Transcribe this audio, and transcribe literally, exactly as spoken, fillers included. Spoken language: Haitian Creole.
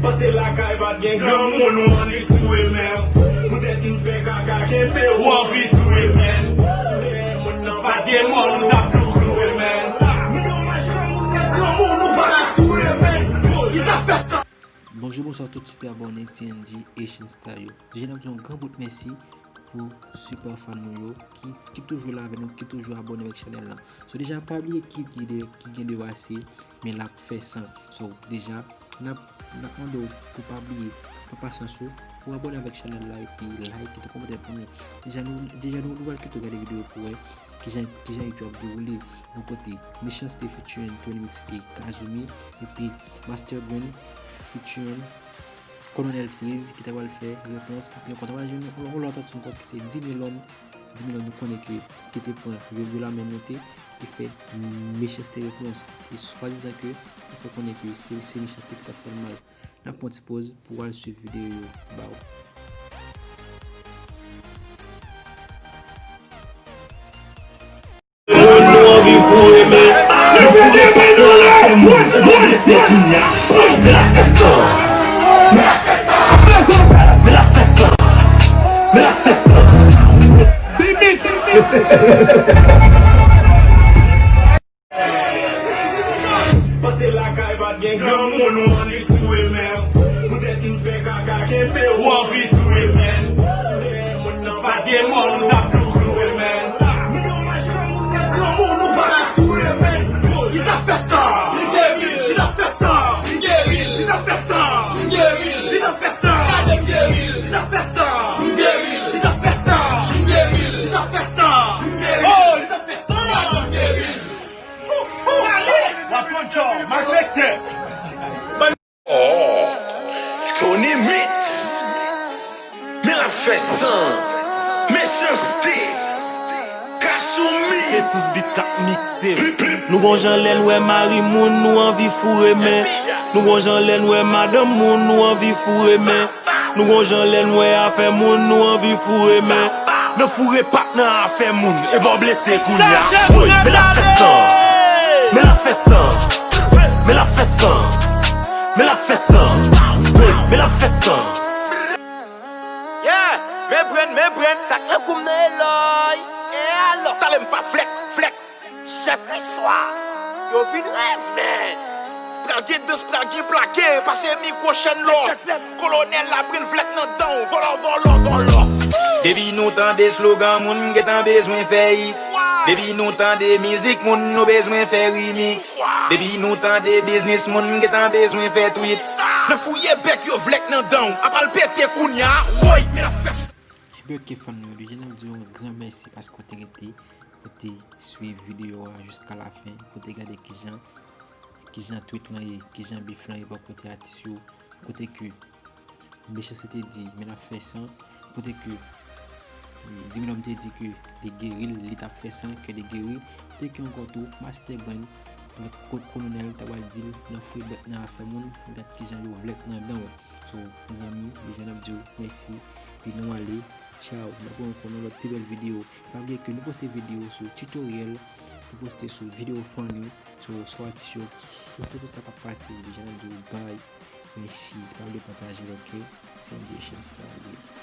Pase lakay pa t gen granmoun, ou anvi touye menm. Poutèt m fè kaka kenbe, ou anvi touye menm. Dèyè moun nan pa t gen mò, nou t ap tou klouwe menm. Men domaj granmoun nan granmoun, ou pa ka touye menm. Li t ap fè sa. Bonjou, bonswa tout sipè abòne T N G Asian Style yo. Deja n ap di yon gran bout mèsi pou sipè fan nou yo ki, ki toujou la avè nou, ki toujou abòne avèk chanèl lan. So deja pa bliye ki, ki, de, ki gen de ase, men l ap fè san. So deja n ap, n ap mande w pou pa bliye, pran pasyans ou, pou abòne avèk chanèl la epi like, kite kòmantè pou nou. Deja nou, deja nou, nou pral kite w gade videyo pou wè kijan, kijan YouTube ap dewoule. Bò kote Mechanste featuring Tony Mix e Kazumi, epi Master Brain featuring Kolonèl Freeze ki ta pral fè repons. Epi ankò ta pral jwenn yon, yon lòt atis ankò ki se Dimilòm. Dimilòm nou konnen ke ki te pran Yo Yo Lame Moute ki fè Mechanste repons. E swadizan ke li fè konnen ke se, se Mechanste ki t ap fè l mal. N ap pran ti poz pou w al swiv videyo yo ba w. Moun nou anvi foure men, nou foure pa nan afè moun. Bon, men se kounye a. Men l ap fè san. Men l ap fè san. Men l ap fè san. Remix. Pase lakay pa t gen granmoun, ou anvi touye menm. Poutèt m fè kaka kenbe, ou anvi touye menm. Dèyè moun nan pa t gen mò, nou t ap tou klouwe menm. Men domaj granmoun nan granmoun, ou pa ka touye menm. Li t ap fè sa. Li geri l, li t ap fè sa. Li geri l, li t ap fè sa. Li geri l, li t ap fè sa. Gade m geri l, li t ap fè sa. M geri l, li t ap fè sa. M geri l, li t ap fè sa. M geri l, li t ap fè sa. Gade m geri l. Waponcho, malfektè. Oh, Tony Mix. Men l ap fè san. Mechanste. Kasumi. Se Sous Beat k ap mikse. Nou gon jan lè n wè mari moun, nou anvi foure men. Nou gon jan lè n wè madanm moun, nou anvi foure men. Nou gon jan lè n wè afè moun, nou anvi foure men. Nan foure pa t nan afè moun, e bò blese kounye a. Woy, men l ap fè san. Men l ap fè san. Men l ap fè san. Men l ap fè san. Woy, men l ap fè san. Yeah, men Brenn, men Brenn, sa k nan kou m nan elòy. E alò, talè m pa flèk, flèk. Chèf istwa, yo vin renmen. Pral gen dans, pral gen plake, pase mikwo chèn lò. Kolonèl la pral vlèk nan dan w, vòlò, vòlò, vòlò. Depi nou tande slogan, moun gentan bezwen fè hit. Depi nou tande mizik, moun nou bezwen fè remix. Depi nou tande biznis, moun gentan bezwen fè tweet. Nan fouye bèk yo vlèk nan dan w, apral pete kounye a, woy, men l ap fè. Ebyen, ok, fan nou yo, deja n ap di yon gran mèsi paske w te rete, w te swiv videyo a jiska lafen, w te gade kijan, kijan tweet lan ye, kijan beef lan ye bò kote atis yo, kote ke Mechanste te di, men l ap fè san, kote ke Dimilòm te di ke li geri l, li t ap fè san, ke li geri, kote ke ankò tou, Master Brain, kot Kolonèl ta pral di l, nan fouye bèk nan afè moun, gad kijan yo vlèk nan dan w. So, mezanmi, deja n ap di w mèsi. Epi nou ale. Tchaw. N ap wè ankò nan lòt pi bèl videyo. Pa bliye ke nou poste videyo sou tutorial, nou poste sou videyo funny, sou, sou atis yo, sou, sou tout sa k ap pase. Deja n ap di w bye. Mèsi. Pa bliye pataje l, ok? T N G Asian Style.